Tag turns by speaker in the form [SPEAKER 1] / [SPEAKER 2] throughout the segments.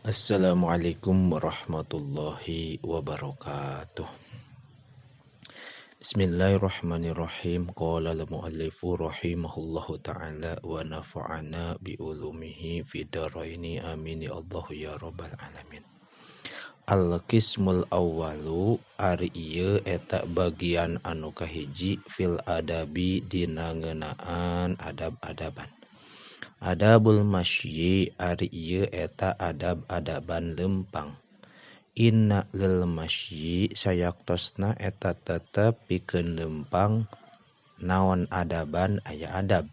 [SPEAKER 1] Assalamualaikum warahmatullahi wabarakatuh. Bismillahirrahmanirrahim. Qala al-muallifu rahimahullahu ta'ala wa nafa'ana bi ulumihi fid dharaini amin ya Allah ya rabbal alamin. Al-qismul awwalu ari ieu eta bagian anu kahiji fil adabi dina ngeunaan adab-adaban. Adabul masyi ari ieu eta adab-adaban lempang. Inna lil masyi sayaktosna eta tetep pikeun lempang naon adaban aya adab.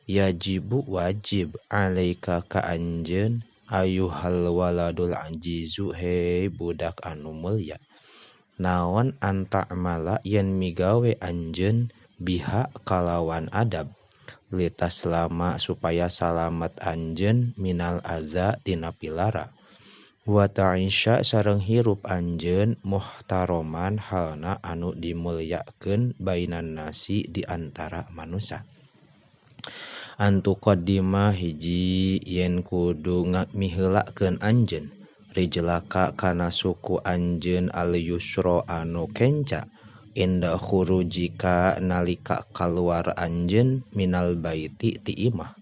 [SPEAKER 1] Yajibu wajib alaika ka anjeun ayuhal waladul ajizu he budak anu mulya. Naon anta'mala yen migawe anjeun biha kalawan adab. Litaslama supaya salamet anjeun minal aza tina pilara. Wa ta'isya sareng hirup anjeun muhtaroman halna anu dimulyakeun bainan nasi di antara manusia. Antu qaddima hiji yen kudu miheulakeun anjeun rijlaka kana suku anjeun al yusra anu kenca inda khurujika nalika kaluar anjeun minal baiti ti imah.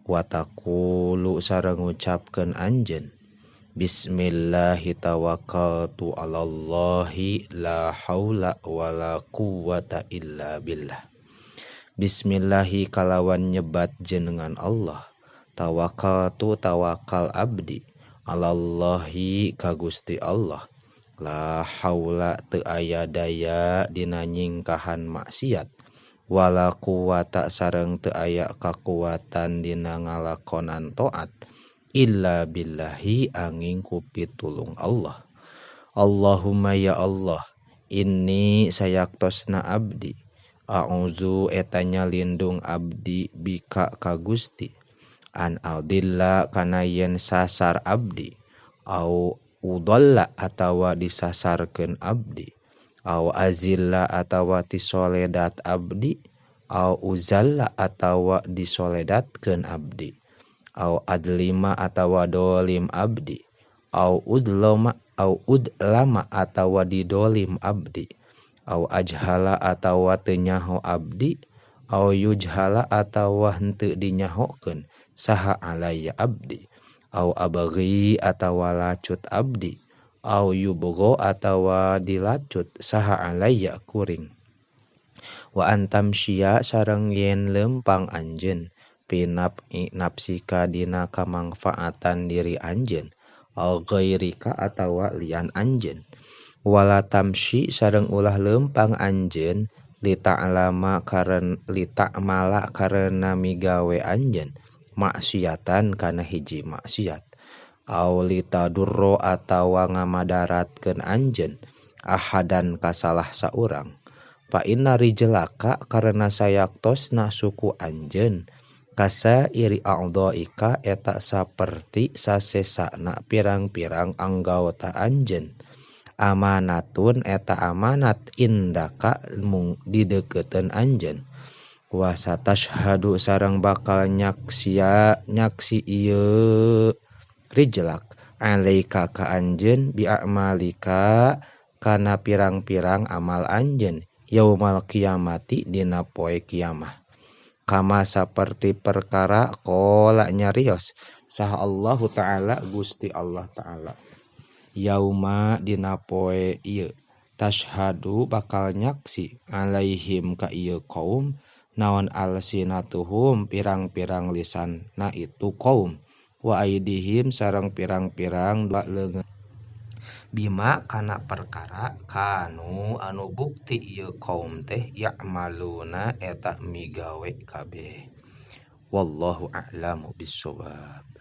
[SPEAKER 1] Wa taqulu sareng ngucapkeun anjeun bismillahi tawakkaltu alallahi la haula wala quwwata illa billah. Bismillahi kalawan nyebat jenengan Allah, tawakkaltu tawakal abdi alallahi ka Gusti Allah, la haula teu aya daya dina nyingkahan maksiat, wala quwata sareng teu aya kakuatan dina ngalakonan taat, illa billahi angin ku pitulung Allah. Allahumma ya Allah, inni sayaktosna abdi, a'udzu eta nyalindung abdi bika ka Gusti, an aldilla kana yen sasar abdi, au udalla atawa disasarkeun abdi, au azilla atawa tisoledat abdi, au uzalla atawa disoledatkeun abdi, au adlima atawa dolim abdi, au udlama au udlama atawa didolim abdi, au ajhala atawa teu nyaho abdi, au yujhala atawa henteu dinyahokeun saha alayya abdi, au abghi atawa lacut abdi, au yubgho atawa dilacut saha alayya kuring. Wa antamsya sareng yen lempang anjeun pinap nafsika dina kamangfaatan diri anjeun, au ghairika atawa lian anjeun. Wala tamsyi sareng ulah lempang anjeun lita'lama karena lita'mala karena migawe anjeun maksiatan kana hiji maksiat, au litadurro atawa ngamadaratkeun anjeun ahadan ka salah saurang. Fa inna rijlaka karena sayaktosna suku anjeun kasa iri a'dhaika eta saperti sasesana pirang-pirang anggota anjeun, amanatun eta amanat indaka mung dideukeuteun anjeun. Wa satashhadu sareng bakal nyaksi ieu rijlak alaika ka anjeun bi a'malika kana pirang-pirang amal anjeun yaumal kiamati dina poe kiamah. Kama saperti perkara qala nyarios saha Allahu ta'ala Gusti Allah ta'ala, yauma dina poe ieu tashhadu bakal nyaksi alaihim ka ieu kaum naon alsinatuhum pirang-pirang lisan na itu kaum, wa aidihim sareng pirang-pirang dua leungeun, bima kana perkara kanu anu bukti ieu kaum teh ya'maluna eta migawe kabeh. Wallahu a'lamu bissawab.